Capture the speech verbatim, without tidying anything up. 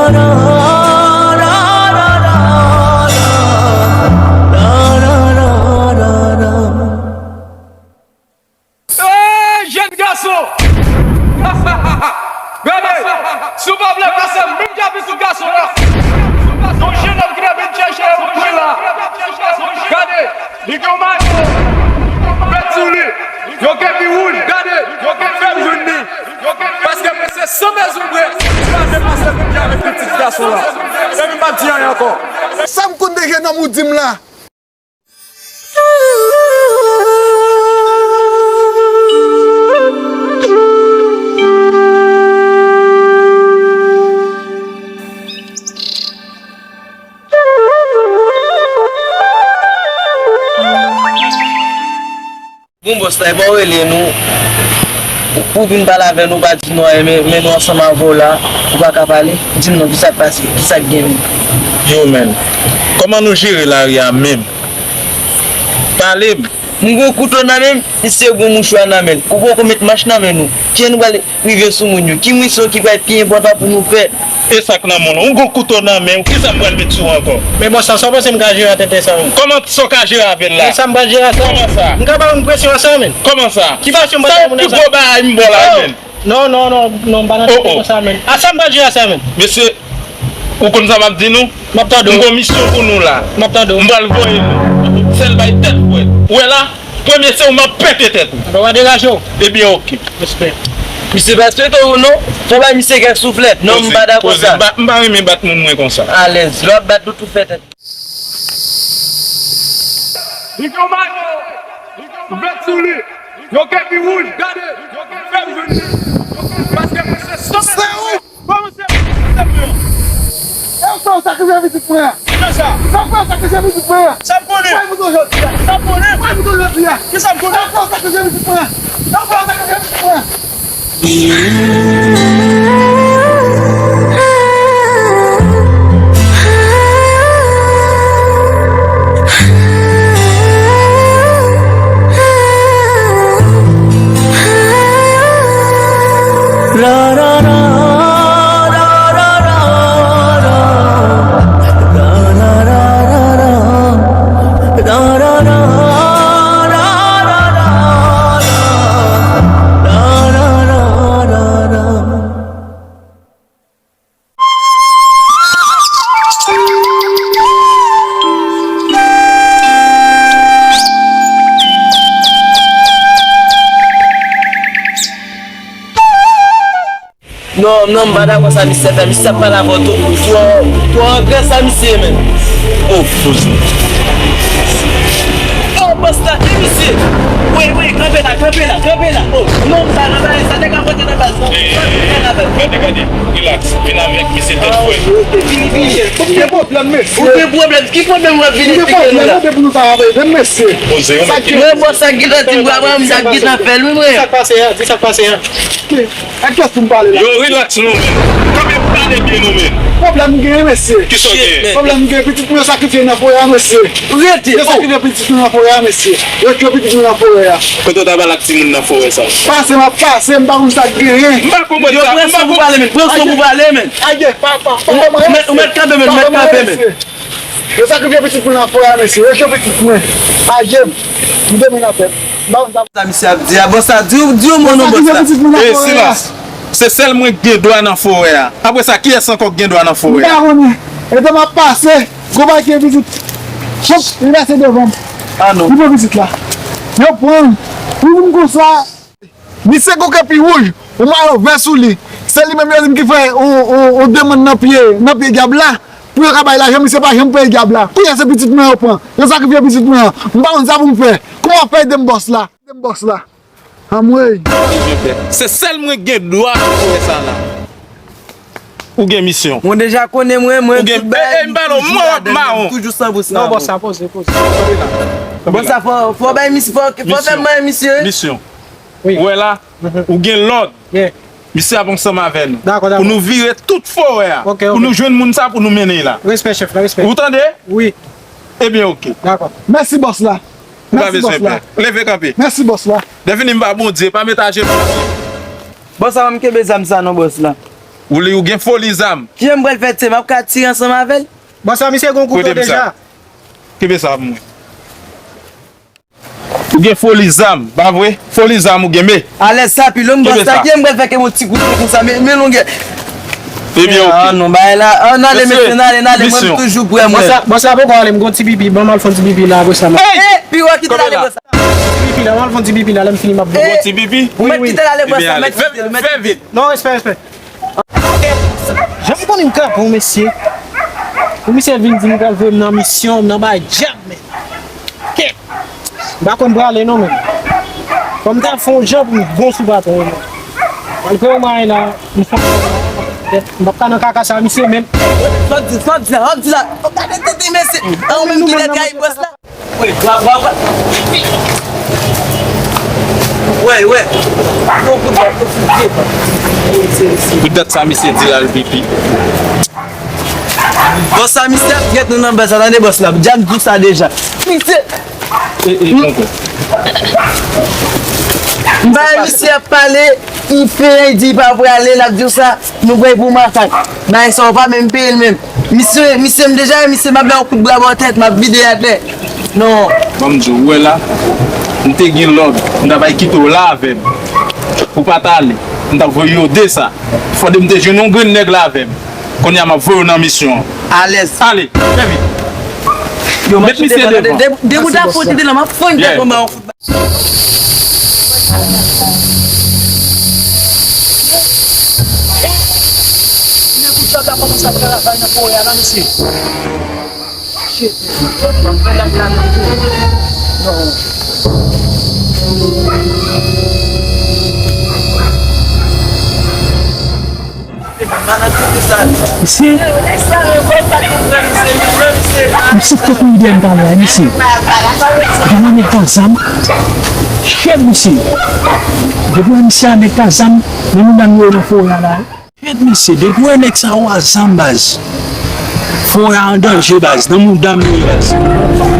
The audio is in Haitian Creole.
Ey, jèn gason! Gade, si w pa vle pase menm jan avèk tout gason la, yon jennonm ki t ap vin chèche yon moun la. Gade, li gen yon mayo vèt sou li, yon kepi wouj, gade, yon kepi fèm jwenn li. Paske mwen se san mezon mwen, si w pa vle pase menm jan avèk pitit gason la. Epi m p ap di anyen ankò. Sa m konn de jennonm ou di m la? Bon, bòs la, epa w rele nou pou, pou vin pale avè nou, pa di nou anyen, men, men nou ansanm avè w la, ou pa ka pale? Di m non, kisa k pase? Kisa k gen menm? Yo, menn, kòman nou jere lari a menm? Pale m! M gon kouto nan men m, misye gon mouchwa nan men l. Ou poko met mach nan men nou. Kijan nou pral rive sou moun yo? Ki misyon ki pral pi enpòtan pou nou fè? E sa k nan men w lan? Ou gon kouto nan men w, kisa m pral met sou w ankò? Men bòs la, sa w panse m ka jere ak tenten sa menm? Kòman sa w ka jere avè l la? Men sa m pral jere ak sa? Kòman sa? M ka ba moun presyon ak sa menm? Kòman sa? Ki fason m pral ba moun sa? Sa e pi gwo bagay m ba w la menm. Non, non, non, non, m pa nan tenten konsa menm. A sa m pral jere ak sa menm? Mesye, ou konn sa m ap di nou? M ap tande w. M gon misyon pou nou la. M ap tande w. M pral voye nou. Sèl bay tèt frèt. Ou wè la? Premye se ou m ap pete tèt ou. Anben, w a degaje w. Ebyen, oke. Respè. Misye pa swete ou non. Fò bay misye kèk souflèt. Non, m pa dakò sa. M pa, m pa renmen bat moun mwen konsa. Alèz. Lè w ap bat nou tou fè tèt. Li gen yon mayo vèt sou li. Yon kepi wouj, gade. Fè m jwenn li. Paske mwen se sòt. Se ou? Kòman se, se mwen? E ou fè w sakrifye pitit mwen an? Kisa sa? Sa w fè w sakrifye pitit mwen an? Sa m konnen? Mwen pou jodi a. Sa m konnen? Mwen pou jodi a. Kisa m konnen? Sa w fè w sakrifye pitit mwen an? Sa w fè w sakrifye pitit mwen an? Non, non, m pa dakò sa misye ap fè. Misye ap pale avè w twò, twò, twò angrè sa misye ye menm. Oh, poze. Oh, bòs la, e misye? Wi, wi, kanpe la, kanpe la, kanpe la. Oh, non, m pa nan bagay sa, nèg la monte nan baz la. Gade, gade, relax, vin avèk misye tèt frèt. Ou gen pwoblèm, mesye. Ou gen pwoblèm, ki pwoblèm w ap vin eksplike nou la? Ou gen pwoblèm, ou gen pou nou ta avè, men mesye. Poze, yon nèg ki... Mwen, bòs sa gentan di m bra mwen, m sa gentan fè l, wi, mwen. Sa k pase a? Di sa k pase a. Ak kiyès pou m pale la? Yo, relax non, menn. Kanpe, pale byen non, menn. Pwoblèm m genyen, mesye. Kisa w genyen? Pwoblèm m genyen, pitit mwen yo sakrifye nan forè a, mesye. Rete. Yo sakrifye pitit mwen nan forè a, mesye. Yo tchwe pitit mwen nan forè a. Kote w t ap al ak timoun nan forè sa? Pase, m ap pase, m pa konn sa k genyen. M pa konprann sa. Yo pran san pou pale, menn. Pran san pou pale, menn. Aye, pa, pa, pa, pa, ou mèt, ou mèt kanpe, menn. Ou mèt kanpe, menn. Yo sakrifye pitit mwen nan forè a, mesye. Yo tchwe pitit mwen. Aje m. M demen nan tèt. M pa konn sa. Sa misye ap di a, bòs la, di, di yon mo non, bòs la. Yo sakrifye pitit mwen nan forè a. Silans. Se sèl mwen k gen dwa nan forè a. Apre sa, kiyès ankò k gen dwa nan forè a? M pa konnen. Etan m ap pase, gwo bagay ki pitit. Hop, li pase devan m. Ah non. Li pran pitit la. Yo pran l. Li vin konsa. Misye gon kepi wouj, yon mayo vè sou li. Se li menm yo di m ki fè yon, yon, yon demann nan pye, nan pye dyab la, pou yo ka bay lajan, misye pa janm peye dyab la. Kounye a se pitit mwen yo pran. Yo sakrifye pitit mwen an. M pa konn sa pou m fè. Kòman w ap fè ede m bòs la? Ede m bòs la. Anmwey. Se sèl mwen gen dwa pou fè sa la. Ou gen misyon. Mwen deja konnen mwen, mwen tout bagay. Ou gen, e, e, m pale w, mwen w ap mawon. Toujou san pou san. Non, bòs sa poze, poze. Bòs sa fò, fò bay misye, fò, fò fè mwen misye. Misyon. Wi. Ou wè la, ou gen lòd. Misye ap ansanm avè nou. Dakò, dakò. Pou nou vire tout forè a. Ok, ok. Pou nou jwenn moun sa, pou nou mennen l la. Respè, chèf la, respè. Ou tande? Wi. Ebyen, ok. Dakò. Mèsi, bòs la. Ou pa bezwen pè. Leve kanpe. Mèsi, bòs la. Lè fini, m pa Bondye, pa met ajenou. Bòs la, pa m kenbe zam sa non, bòs la. Ou li, ou gen foli zam. Kijan m pral fè, se m ap ka tire ansanm avè l? Bon, sa misye gen kouto deja. Kenbe sa pou mwen. Ou gen foli zam, pa vre? Foli zam ou gen, men. Alèz sa pi long, bòs la, kijan m pral fè ke yon ti kouto konsa, men, men longè. Ebyen, oke. Ah, non, bagay la, ah, n ale, mesye, n ale, n ale, mwen, m toujou prè, mwen. Bòs la, bòs la poko ale, m gon ti pipi, ban m al fè yon ti pipi la, apre sa, m ap... Ey! Pi wè, kite l ale, bòs la. Pipi la, m al fè yon ti pipi la, lè m fini, m ap... Ey! Pi, pi, wi, wi. Mèt kite l ale, bòs la, mèt kite l, mèt kite l. Non, respè, respè. Jan m konnen m krape yon mesye. Pou misye vin di m pral voye m nan misyon, m nan bay djab, men. Kèt. M pa konn prale non, men. Fò m ta fè yon jan pou m bon sou patwon, men. Malgre yon mwayen la, m fè yon... M p ap ka nan kaka sa, misye, men. Sa w di, sa w di la, sa w di la. Ou gade tete mesye. An, ou menm ki lè trayi bòs la. Wè, wè, wè. Wè, wè. Yon kout dwèt, yon kout dwèt. Kout dwèt sa misye di la, l pipi. Bòs sa, misye ap trèt nou nan bèl sa, tande bòs la. Djab di w sa deja. Misye. E, e, tonton. M bay misye ap pale, li fè, li di li pa prale, l ap di w sa. Nou pran pou makak. Bagay sa, ou pa menm peye l menm. Misye, misye, m deja, misye, m ap ba yon kout bra bò tèt, m ap vide atè. Non. Ban m di w, ou wè la, m te gen lòd, m ta bay kite w la avè m. Pou pa t ale, m t ap voye yo de sa. Fòde m te jwenn yon grenn nèg la avè m. Kounye a, m ap voye w nan misyon an. Alèz. Ale, fè vit. Yo, met misye devan. De, de, de bout a fon, tete la, m ap fon tèt mwen ba yon kout. Nèg ou djab la kòmanse ap travay nan forè a la, mesye. Shit. Fè lap la nan tou. Non. Misye, misye, kot ou ide m pale a, misye? Gade nèg pa zam. Shit, misye. Depi wè misye a nèg pa zam, men nou menm yo nan forè a la. Shit, misye, depi wè nèg sa yo a zam, baz. Forè a an danje, baz, nan mouda m yo ye, baz.